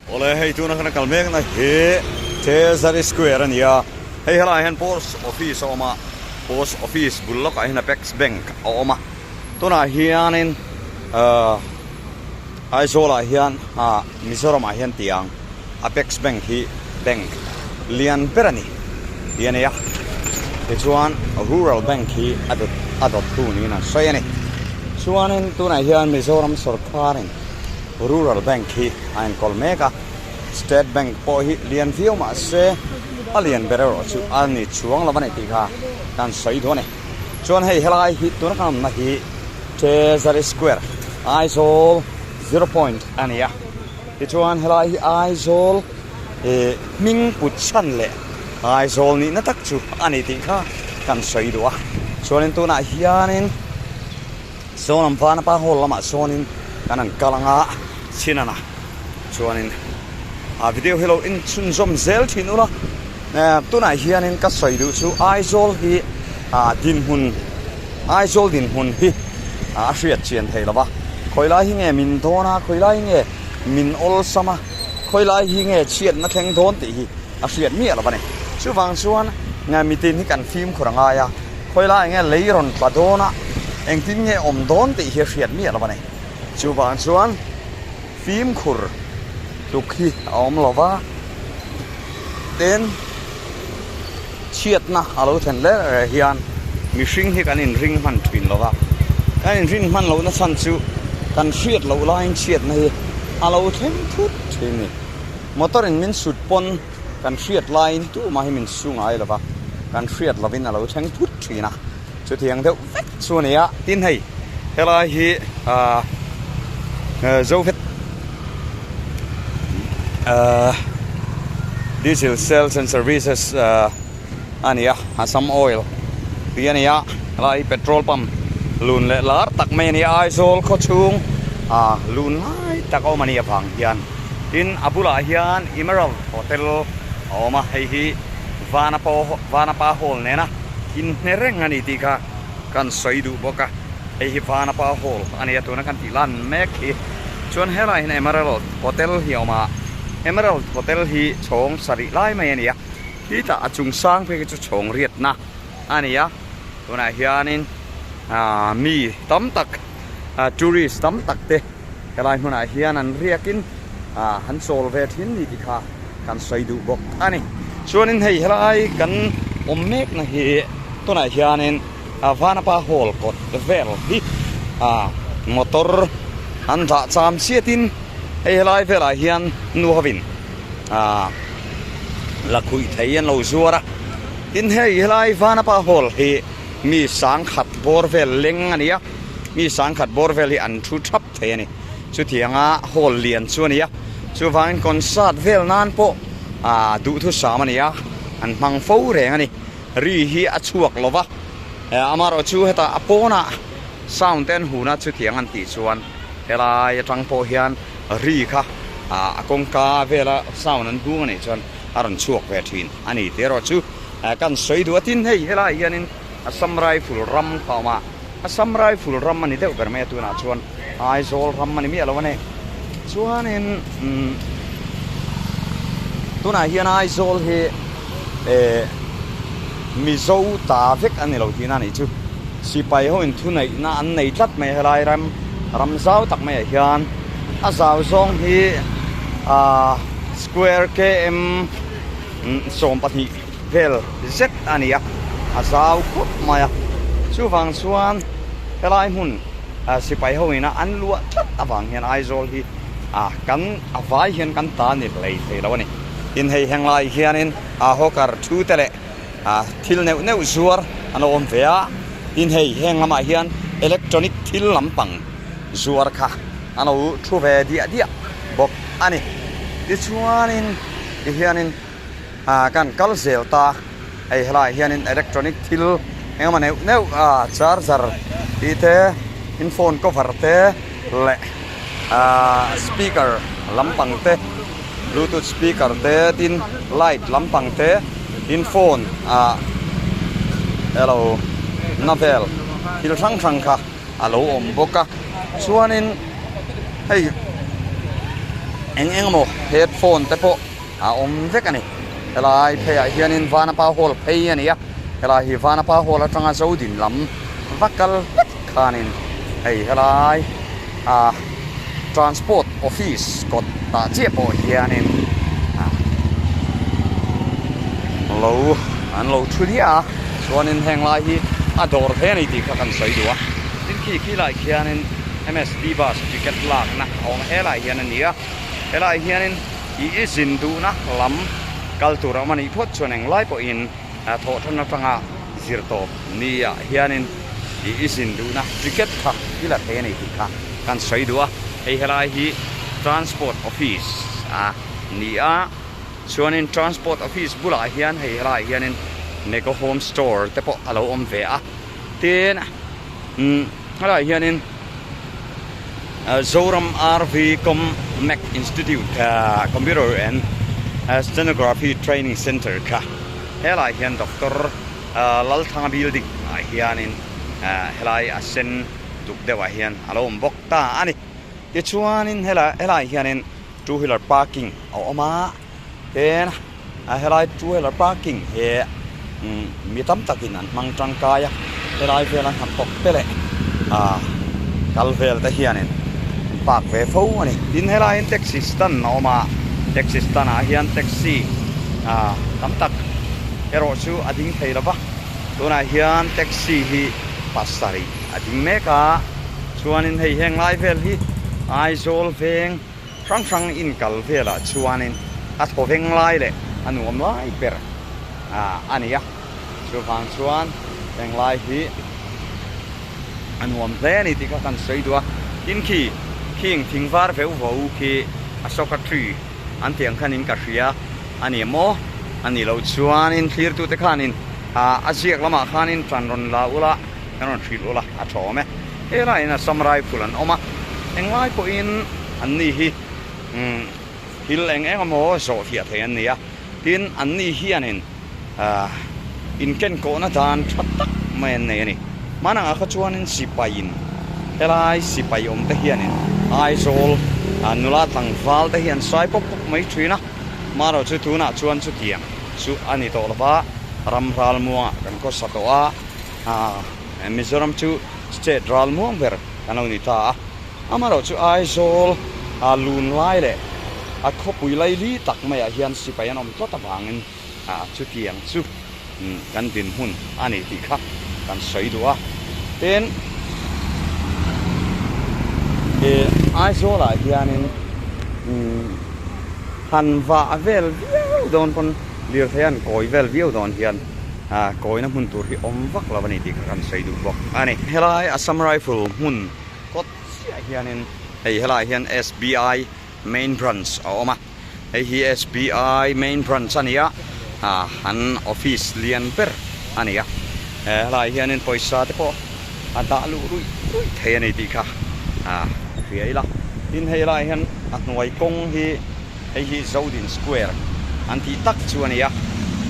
Awle hei tuna kan kal mek na hi Treasury Square a ni a, hei helaiah hian Post Office a awm a, Post Office bul lawkah hian Apex Bank a awm a, tunah hianin ahh Aizawlah hian ah Mizoramah hian tiang Apex Bank hi bank lian ber a ni tih a nei a, tichuan Rural Bank hi a dawt a dawttu niin an sawi a ni. Chuanin tunah hian Mizoram sawrkarin Rural Bank hi a enkawl mek a, State Bank pawh hi lian viau mah se a lian ber erawh chu a ni chuang lo a ni tih kha kan sawi duh a ni. Chuan hei helai hi tuna kan awmna hi Treasury Square, Aizawl Zero Point a ni a, tichuan helai hi Aizawl ih hming put chhan leh Aizawl nihna tak chu a ni tih kha kan sawi duh a. Chuanin tunah hianin. Sawn an van a pa hall lamah sawnin kan han kal anga chhin ana chuanin a video hi lo inchhunzawm zel thin ula eh tunah hianin ka sawi duh chu Aizawl hi ah dinhmun Aizawl dinhmun hi a hriat chian thei lova khawi lai hi nge min dawn a khawi lai hi nge min awlsam a khawi lai hi nge chhiatna thleng dawn tih hi a hriat miah lo a ni chuvang chuan mitin hi kan fimkhur a ngai a. Khawilai enge lei rawn tla dawn a, engtin nge awm dawn tih hi a hriat miah lo a ni. Chuvang chuan fimkhur tluk hi a awm lo va, tin chhiatna a lo thlen hle reh hian mihring hi kan inring hman thin lo va, kan inring hman lohna chhan chu kan hriat loh laiin chhiatna hi a lo thleng thut thin a ni. Motor in min sut pawn. Kan hriat laiin tumah hi min su ngai lo va, kan hriat lovin a lo thleng thut thin a, chutiang deuh vek chu a ni a. Tin hei, helai hi ahh Zovet ahh Diesel Sales and Services ahh a ni a, Assam Oil tih a ni a, helai hi petrol pump lun leh lar tak mai a ni a, Aizawl khawchhung ah lun lai tak a awm a nih avang hian. Tin, a bulah hian Emerald Hotel a awm a, hei hi Vanapa Vanapa Hall nena inhne reng a ni tih kha kan sawi duh bawk a, hei hi Vanapa Hall a ni a, tuna kan tih lan mek hi. Chuan helaiah hian Emerald Hotel hi a awm a, Emerald Hotel hi chhawng sarih lai mai a ni a, khitah a chung sang phei khi chu chhawng riatna a ni a, tunah hianin aaa mi tam tak tourist tam tak te Helai hmunah hian an riakin han chawl ve thin ni tih kha kan sawi duh bawk a ni. Chuanin hei helai kan awm mekna hi tunah hianin Vanapa Hall kawt vel hi motor an dah cham chiatin hei helai velah hian nu hovin la khuih thei an lo zuar a. Tin hei helai Vanapa Hall hi mi sangkhat bawr vel leng a ni a. Mi sangkhat bawr vel hi an thu thap thei a ni. Chutianga hall lian chu a ni a, chuvangin concert vel nan pawh ah duhthusam a ni a, an hmang fo reng a ni. Ri hi a chhuak lo va, amaherawh chu hetah a pawnah sound te an hun a, chutiang an tih chuan helai atang pawh hian ri kha ah a kawngka vela sound an hung a nih chuan a rawn chhuak ve thin a ni tih erawh chu kan sawi duh a. Tin, hei helaiah hianin Assam Rifle ram kha a awm a. Assam Rifle ram a ni deuh ber mai a tunah chuan Aizawl ram a ni miah lo a ni. Chuanin umm tunah hian Aizawl hi eh Mizo ta vek a ni lo tihna a nih chu. Sipai ho in thuneihna an nei tlat mai a helai ram ram zau tak maiah hian a zau zawng hi ah square km 12 vel zet a ni a, a zau khawp mai a. Chuvang chuan helai hmun sipai ho ina an luah tlat avang hian Aizawl hi kan a vai hian kan ta ni hlei thei lo a ni. Tin hei heng lai hianin hawker thu te leh thil neuh neuh zuar an awm ve a, tin hei heng lamah hian electronic thil lampang zuar kha an lo thu ve diah diah bawk a ni. Tichuanin tihianin. Ah kan kal zel ta hei helaiah hianin electronic thil engemaw neuh neuh ah charger tih te in phone cover te leh ah speaker lampang te bluetooth speaker te tin light lampang te tin phone ah elo na vel thil hrang hrang kha a lo awm bawk a chuanin hei. Eng eng emaw headphone te pawh a awm vek a ni. Helai pheiah hianin Vanapa Hall phei a ni a, helai hi Vanapa Hall atanga Zodin lam va kal hlek khanin hei helai ah Transport Office kawt tah chiah pawh hianin ah lo an lo thu diah a, chuanin heng lai hi a dawr hle a ni tih kha kan sawi duh a, tin khi khi lai khianin MST bus ticket lakna a awm helai hian a ni a, helai hianin ih i zin duhna lam kal tur a awm a nih phawt chuan englai pawhin thawhṭan atanga zir tawp niah hianin ih i zin duhna ticket kha i la thei a ni tih kha kan sawi duh a, hei helai hi Transport Office a ni a, chuanin Transport Office bulah hian hei helaiah hianin Mega Home Store te pawh a lo awm ve a, tin umm helaiah hianin. Zoram RV Com Mech Institute Computer and Stenography Training Centre kha helai hian Doctor Lalthanga building ah hianin helai a sen duk deuh ah hian a lo awm bawk ta a ni. Tichuanin helai hianin two wheeler parking a awm a, tin helai two wheeler parking hi mi tam takin an hmang tangkai a, helai vela hnathawk te leh kal vel te hianin an park ve fo a ni. Tin helaiin taxi stand a awm a, taxi stand ah hian taxi tam tak erawh chu a ding thei lo va, tunah hian taxi hi pasarih a ding mek a, chuanin hei heng lai vel hi Aizawl veng. Hrang hrang inkal velah chuanin a thaw veng lai leh a nuam lai ber a ni a, chuvang chuan englai hi a nuam hle a ni tih kha kan sawi duh a. Tin khi khing thing var veuh vo khi Ashoka tree an tih ang khanin ka hria a ni maw? A nih loh chuanin thlirtute khanin a ziak lamah khanin tan rawn la ula, kan rawn hrilh ula a tha awm e. Helaiin Assam Rifle an awm a, englai pawhin an ni hi thil eng eng emaw zawh fiah thei an ni a, tin an ni hianin inkenkawhna dan tha tak mai an nei a ni. Hmanangah kha chuanin sipaiin helai sipai awm te hianin Aizawl nula tlangval te hi an sai pawp pawp mai thin a, marawh chu tunah chuan chutiang chu a ni tawh lova, ram ralmuangah kan khawsa tawh a. Mizoram chu state ral muang ber kan lo ni ta a, amaherawh chu Aizawl a lun lai leh a khawpui laili tak maiah hian sipai an awm tlat avangin chutiang chu kan dinhmun a ni tih kha kan sawi duh a. Tin, Aizawlah hianin han vah vel viau dawn pawn lirthei an kawi vel viau dawn hian Kawina hmun tur hi awm vak lo a ni tih kha kan sawi duh bawk a ni. Helai Assam Rifle hmun kawt chiah hianin hei helaiah hian SBI main branch a awm a, hei hi SBI main branch a ni a, an office lian ber a ni a, helaiah hianin pawisa te pawh a dah luh ruih ruih thei a ni tih kha hria ila. Tin hei helaiah hian a hnuai kawng hi. Hei hi Zodin Square an tih tak chu a ni a,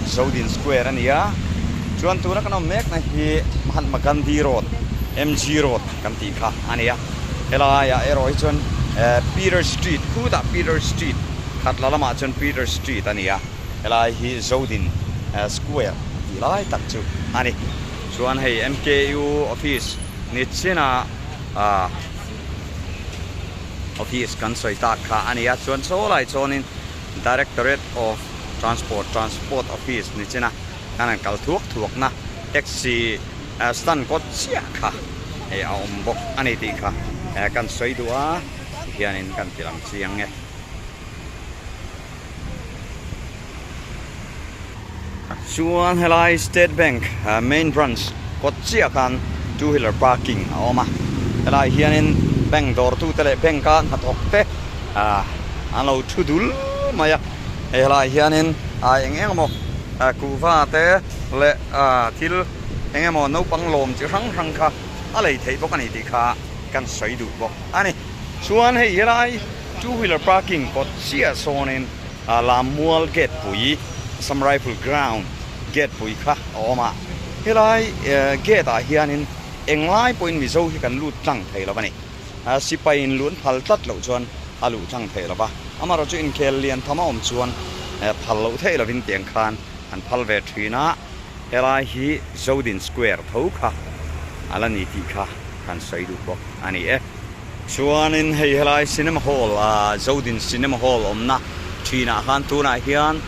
Zodin Square a ni a, chuan tuna kan awm mekna hi Mahatma Gandhi Road, MG Road kan tih kha a ni a, helaiah erawh hi chuan Peter Street khutah Peter Street khat la lamah chuan Peter Street a ni a, helai hi Zodin Square tih lai tak chu a ni. Chuan hei MKU office ni chinah ah. Office kan sawi tak kha a ni a, chuan chaw lai chuanin Directorate of Transport, Transport Office ni chin a, kan han kal thuak thuak na taxi stand kawt chiah kha hei a awm bawk a ni tih kha kan sawi duh a, tihianin kan ti lang chiang e. Chuan helai State Bank main branch kawt chiah khan two wheeler parking a awm a, helai hianin bank dawrtute leh bank a hnathawk te an lo thu dul mai a, hei helai hianin eng eng emaw kuhva te leh thil eng emaw naupang lawm chi hrang hrang kha a lei theih bawk a ni tih kha kan sawi duh bawk a ni. Chuan hei helai two wheeler parking kawt chiah sawnin. Lammual gate pui, Assam Rifle Ground gate pui kha a awm a, helai gate ah hianin englai pawhin Mizo hi kan lut tlang thei lo a ni. Sipai in lut phal tlat loh chuan a luh tlang thei lo va. Amaherawhchu inkhel lian tham a awm chuan phal loh theih lovin tiang khan an phal ve thin a, helai hi Zodin Square tho kha a la ni tih kha kan sawi duh bawk a ni e. Chuanin hei helai Cinema Hall Zodin Cinema Hall awmna thinah khan tunah hian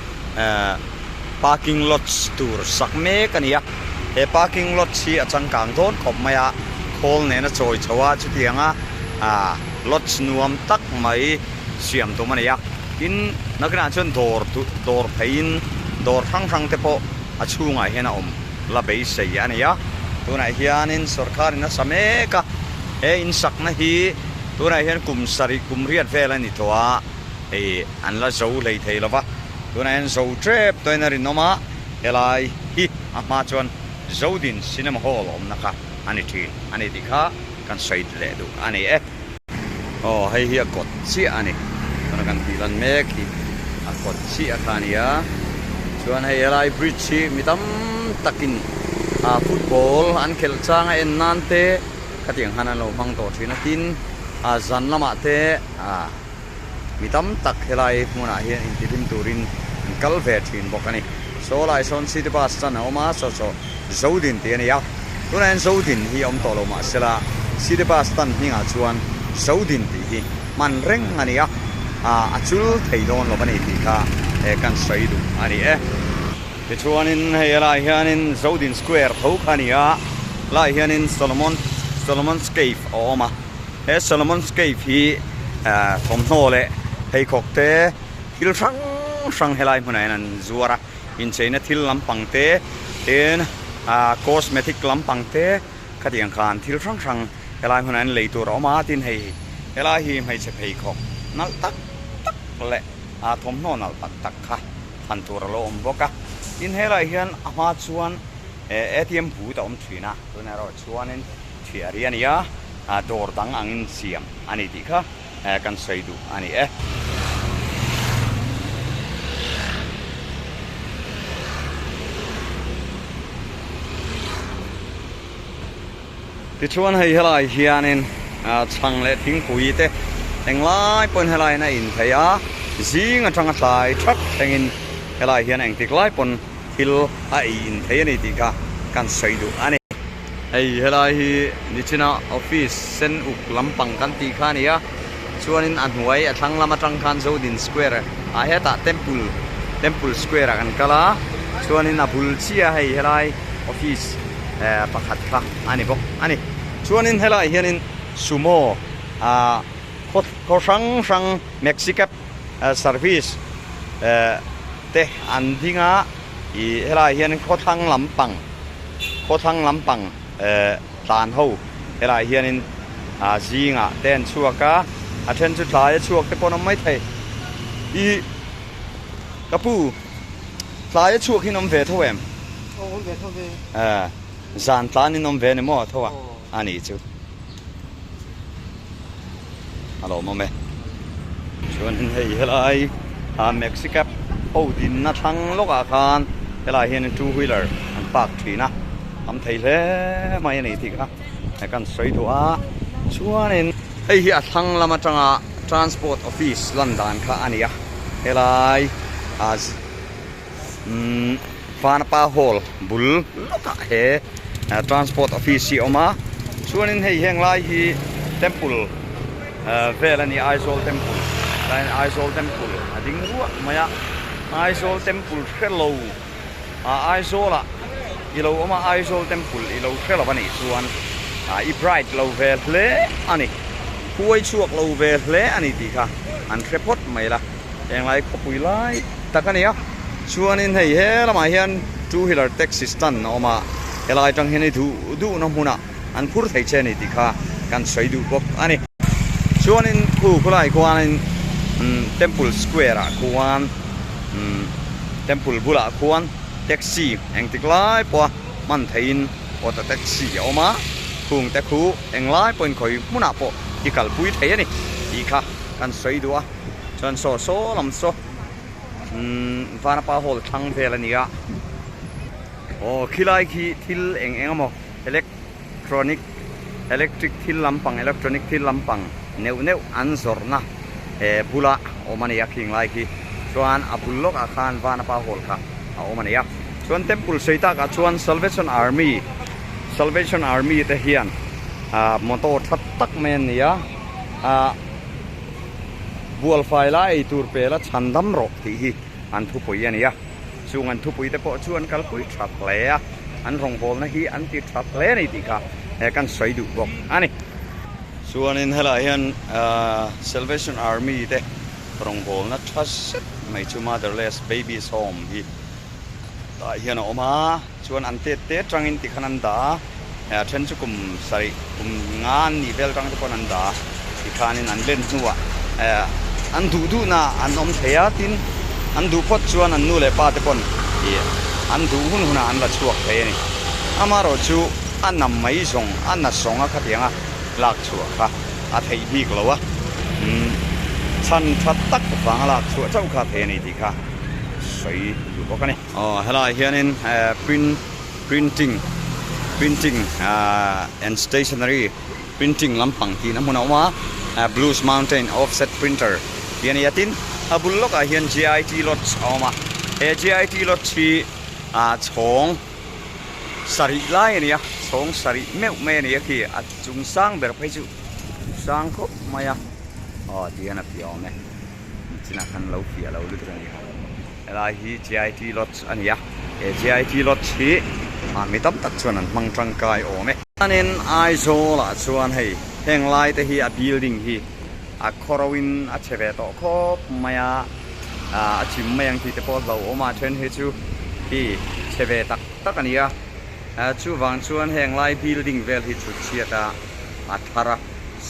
parking lots tur sak mek a ni a, he parking lots hi a changkang dawn khawp mai a, khawl nena chawi chho a chutianga lots nuam tak mai siam tum a ni a, tin nakinah chuan dawr dawr pheiin dawr hrang hrang te pawh a chhungah hian a awm la beisei a ni a, tunah hianin sawrkharin a sa mek a, he insakna hi tunah hian kum sarih kum riat vel a ni tawh a, hei an la zo hlei thei lo va, tunah hian zo tep tawhin a rinawm a, helai hi a hma chuan Zodin Cinema Hall awmna kha a ni thin a ni tih kha kan sawi leh duh a ni e. Aw hei hi a kawt chiah a ni, tuna kan tih lan mek hi a kawt chiah kha a ni a, chuan hei helai bridge hi mi tam takin ah football an khelh chang a en nan te khatiang khan an lo hmang tawh thin a, tin ah zan lamah te ah. Mi tam tak helai hmunah hian intihlim turin an kal ve thin bawk a ni. Saw lai sawn city bus chan a awm a, saw saw Zodin tih a ni a. Tunah hian Zodin hi a awm tawh lo mahsela city bus tan hmingah chuan Zodin tih hi hman reng a ni a, a chul thei dawn lo a ni tih kha kan sawi duh a ni e. Tichuanin hei helaiah hianin Zodin Square tho kha a ni a, helaiah hianin Solomon Solomon's Cave a awm a. He Solomon's Cave hi thawmhnaw leh pheikhawk te thil hrang hrang helai hmunah hian an zuar a, incheina thil lampang te tin cosmetic lampang te khatiang khan thil hrang hrang helai hmunah hian lei tur a awm a, tin hei helai hi hmeichhe pheikhawk nalh tak tak leh thawmhnaw nalh tak tak kha thlan tur a lo awm bawk a, tin helaiah hian a hma chuan ATM booth a awm thin a, tunah erawh chuanin Thiah ri a ni a, dawr dang angin siam a ni tih kha kan sawi duh a ni e. Tichuan hei helai hianin chhang leh thingpui te englai pawhin helai hian a in thei a, zing atanga tlai thak thlengin helai hian engtik lai pawn thil a ei in thei a ni tih kha kan sawi duh a ni. Hei helai hi nichina office sen uk lampang kan tih kha a ni a, chuanin a hnuai a thlang lam atang khan Zodin Square ah hetah temple temple square ah kan kal a, chuanin a bul chiah hei helai office eh pakhat kha a ni bawk a ni. Chuanin helai hianin sumo ah khaw khaw hrang hrang maxi cab service eh te an ding a, ih helai hianin khawthlang lampang. Khawthlang lampang tlan ho helaiah hianin zingah te an chhuak a, a then chu tlai a chhuak te pawh an awm maithei. Ih ka pu tlai a chhuak hi an awm ve tho em? Aw awm ve tho ve. Zan tlan in awm ve ni maw tho a? A nih chu. A lawmawm e. Chuanin hei helai ah Maxi cab ho dinna thlang lawkah khan helai hianin two wheeler an park thin a, tam thei hle mai a ni tih kha kan sawi duh a. Chuanin hei hi a thlang lam atanga transport office lan dan kha a ni a, helai ah umm Vanapa hall bul lawkah he transport office hi a awm a chuanin hei heng lai hi temple vel a ni Aizawl temple tlaiin Aizawl temple a ding ruah mai a Aizawl temple hrelo ah Aizawl ah i lo awm a Aizawl temple i lo hre lo a nih chuan i bright lo ve hle a ni huai chhuak lo ve hle a ni tih kha an hre phawt mai la. Henglai khawpui lai tak a ni a, chuanin hei he lamah hian two wheeler taxi stand a awm a, helai atang hian i duh duhna hmunah an phur thei che a ni tih kha kan sawi duh bawk a ni. Chuanin khu khulai khuanin temple square ah khuan temple bulah khuan taxi engtik lai pawha hman theihin auto taxi a awm a, khung te khu englai pawhin khawi hmunah pawh i kalpui thei a ni tih kha kan sawi duh a. Chuan saw saw lam saw umm Vanapa hall thlang vel a ni a aw khilai khi thil eng eng emaw electronic electric thil lampang electronic thil lampang neuh neuh an zawrhna He bula awm a ni a khing lai khi chuan a bul lawkah khan Vanapa Hall kha a awm a ni a. Chuan temple sei takah chuan Salvation Army Salvation Army te hian ah motor tha tak mai an ni a ah bualfai lai ei tur pela chhan dam rawh tih hi an thupui a ni a. Chung an thupui te pawh chu an kalpui tha hle a, an rawngbawlna hi an ti tha hle a ni tih kha kan sawi duh bawk a ni. Chuanin helaiah hian Salvation Army te rawngbawlna tha zet mai chu Motherless Babies Home hi tah hian a awm a, chuan an tet te tangin tikhan an dah a, a then chu kum sarih kum nga an nih vel tang te pawn an dah a, tikhanin an len hnuah an duh duhna an awm thei a, tin an duh phawt chuan an nu leh pa te pawn ih an duh hun hunah an la chhuak thei a ni. Amaherawhchu a na mai zawng a na zawng a khatiang a. Lak chhuah kha a theih bik lo a, chhan tha tak vanga lak chhuah chauh kha a thei a ni tih kha sawi duh bawk a ni. Aw helaiah hianin print printing printing and stationery printing lampang tihna hmun a awm a, Blues Mountain offset printer tih a ni a, tin a bul lawkah hian JIT Lodge a awm a, he JIT Lodge hi chhawng. Sarih lai a ni a, chhawng sarih meuh mai a ni a khi a chung sang ber phei chu sang khawp mai a, aw ti hian a fiah awm e, chinah khan lo fiah lo lutuk a ni kha, helai hi JIT Lodge a ni a, he JIT Lodge hi ah mi tam tak chuan an hmang tangkai awm e. Chuanin Aizawl ah chuan hei heng lai te hi a building hi a khawro in a chhe ve tawh khawp mai a. a chim mai ang tih te pawh a hlauhawm a then hi chu hi chhe ve tak tak a ni a chuvang chuan heng lai building vel hi chhut chhiat a a thar a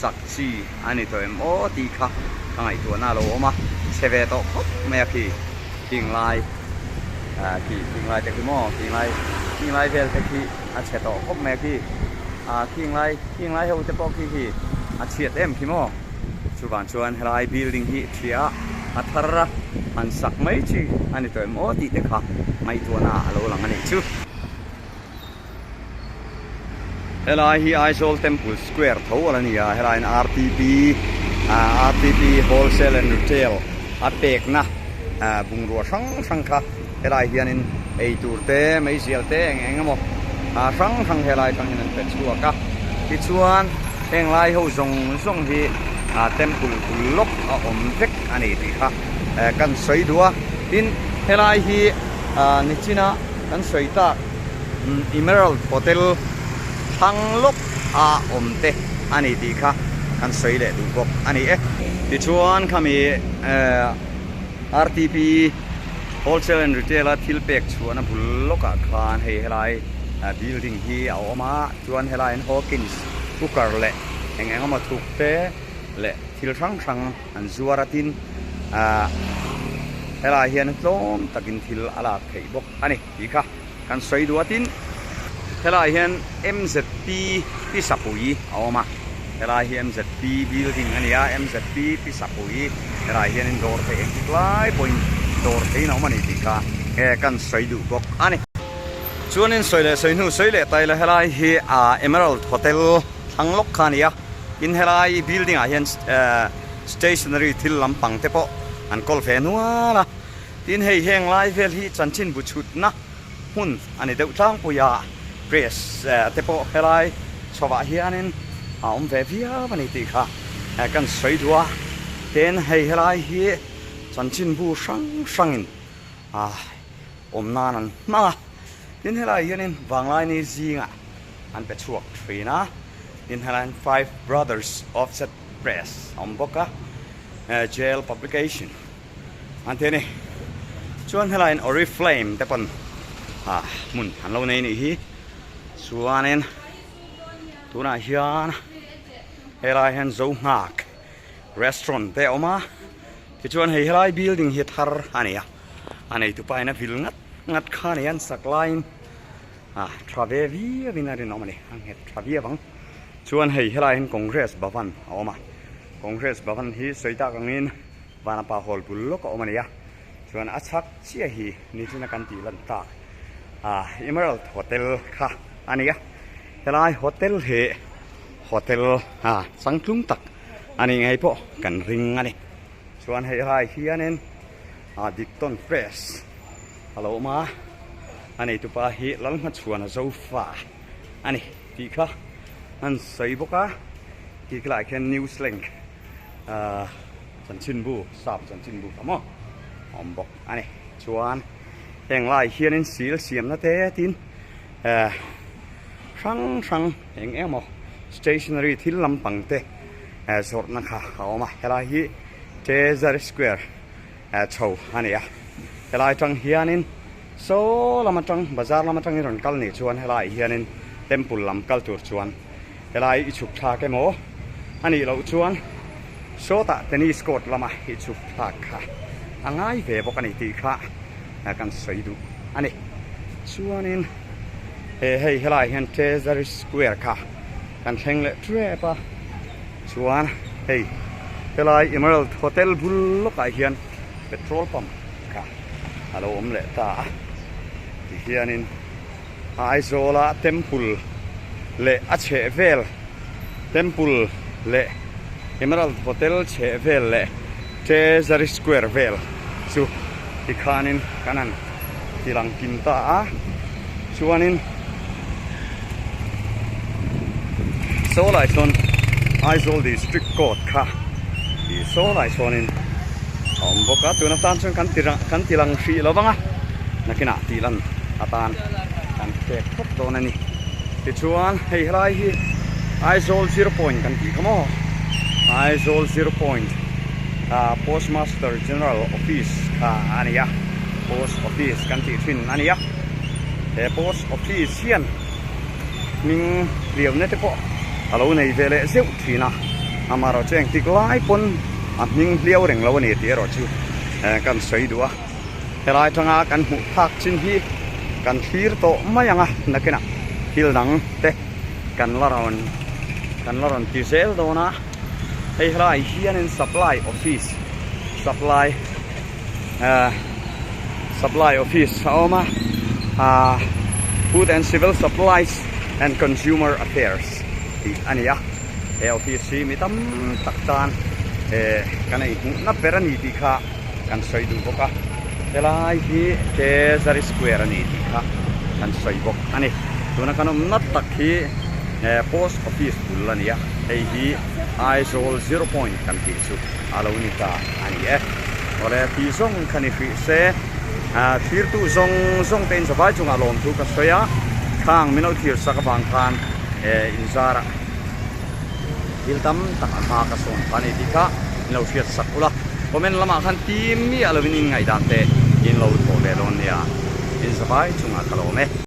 sak chi a ni tawh em aw tih kha ka ngaihtuahna a lo awm a chhe ve tawh khawp mai a khi khing lai khi khing lai te khi maw khing lai khing lai vel te khi a chhe tawh khawp mai a khi khing lai khing lai ho te pawh khi khi a chhiat em khi maw. Chuvang chuan helai building hi ṭhia a thar a, han sak mai chi a ni tawh em aw tih te kha ngaihtuahna a lo lang a nih chu. Helai hi Aizawl Temple Square tho a la ni a, helaiin RTP RTP Wholesale and Retail a pekna bungrua hrang hrang kha helai hianin eitur te meizial te eng eng emaw hrang hrang helai atangin an pe chhuak a, tichuan. Heng lai ho zawng zawng hi temple bul lawk a awm vek a ni tih kha kan sawi duh a, tin helai hi nichina kan sawi tak Emerald Hotel thlang lawk a awm te a ni tih kha kan sawi leh duh bawk a ni e. Tichuan khami RTP Wholesale and Retail a thil pek chhuahna bul lawkah khan hei helai building hi a awm a. Chuan helaiin Hawkins cooker leh eng eng emaw thuk te leh thil hrang hrang an zuar a tin ahh helai hian tlawm takin thil a lak theih bawk a ni tih kha kan sawi duh a tin helai hian MZP Pisapui a awm a helai hi MZP building a ni a MZP Pisapui helai hianin dawr theih engtik lai pawhin dawr theihin a awm a ni tih kha kan sawi duh bawk a ni. Chuanin sawi leh sawi hnu sawi leh ta ila helai hi ah Emerald Hotel thlang lawk kha a ni a, tin helai building ah hian stationery thil lampang te pawh an kawl ve nual a, tin hei heng lai vel hi chanchin bu chhutna hmun a ni deuh tlangpui a, press te pawh helai chhovah hianin a awm ve viau a ni tih kha kan sawi duh a, tin hei helai hi chanchin bu hrang hrangin ah. Awm nan an hmang a, tin helaiah hianin Vanglaini zingah an pe chhuak thin a, tin helaiin Five Brothers Offset Press a awm bawk a, Jail Publication an ti a ni. Chuan helaiin Oriflame te pawn ah hmun an lo nei nih hi, chuanin tunah hian helaiah hian Zohngak Restaurant te a awm a, tichuan hei helai building hi thar a ni a. A neitu pa in a vil ngat ngat kha a ni a, an sak laiin ah tha ve viau in a rinawm a ni, a nghet tha viau ang. Chuan hei helai hian Congress Bhavan a awm a, Congress Bhavan hi sawi tak angin Vanapa Hall bul lawk a awm a ni a, chuan a chhak chiah hi nichina kan tih lan tak ah Emerald Hotel kha a ni a, helai hotel hi hotel ah changtlung tak a nih ngei pawh kan ring a ni. Chuan hei helai hianin ah Diktawn Press a lo awm a, a neitupa hi Lalhmachhuana Zofa a ni tih kha an sawi bawk a, khi khilaiah khian News Link ah chanchinbu sap chanchinbu kha maw a awm bawk a ni. Chuan heng lai hianin sil siamna te tin eh hrang hrang eng eng emaw stationery thil lampang te eh zawrhna kha a awm a, helai hi Treasury Square eh chho a ni a, helai atang hianin saw lam atang bazar lam atangin rawn kal nih chuan helaiah hianin temple lam kal tur chuan helai i chhuk thlak emaw a nih loh chuan sawtah tennis court lama i chhuk thlak kha a ngai ve bawk a ni tih kha kan sawi duh a ni. Chuanin he hei helaiah hian Treasury Square kha kan thleng leh tep a. Chuan hei helai Emerald Hotel bul lawkah hian petrol pump kha a lo awm leh ta a tihianin Aizawla temple leh a chhehvel temple leh Emerald Hotel chhehvel leh Treasury Square vel chu tikhanin kan han ti lang kim ta a chuanin saw lai sawn Aizawl District Court kha tih saw lai sawnin a awm bawk a tuna tan chuan kan ti kan ti lang hrih lo vang a nakinah tih lan atan kan pek phawt dawn a ni tichuan hei helai hi Aizawl zero point kan tih kha maw Aizawl zero point ah Postmaster General Office kha a ni a. Post Office kan tih thin a ni a, he Post Office hian hming hliamna te pawh a lo nei ve leh zeuh thin a, amaherawh chu engtik lai pawn a hming hliau reng lo a ni tih erawh chu kan sawi duh a, helai atanga kan hmuh phak chin hi kan thlir tawh mai ang a, nakinah thil dang te kan la rawn kan la rawn ti zel dawn a, hei helai hianin Supply Office Supply. Supply office a awm a ah Food and Civil Supplies and Consumer Affairs tih a ni a he office hi mi tam tak tan eh kan ei hmuh na ber a ni tih kha kan sawi duh bawk a helai hi Treasury Square a ni tih kha kan sawi bawk a ni tuna kan awm na tak hi eh post office bul a ni a hei hi Aizawl zero point kan tih chu. A lo ni ta a ni e. Awle ti zawng kha ni hrih se, thirtu zawng zawng te in zavai chungah lawmthu ka sawi a, khang min lo thir sak avang khan inzarah thil tam tak a hma ka sawn kha a ni tih kha in lo hriat sak ula. Comment lamah khan tim miah lovin in ngaihdan te in lo thawh ve dawn nia. In zavai chungah ka lawm e.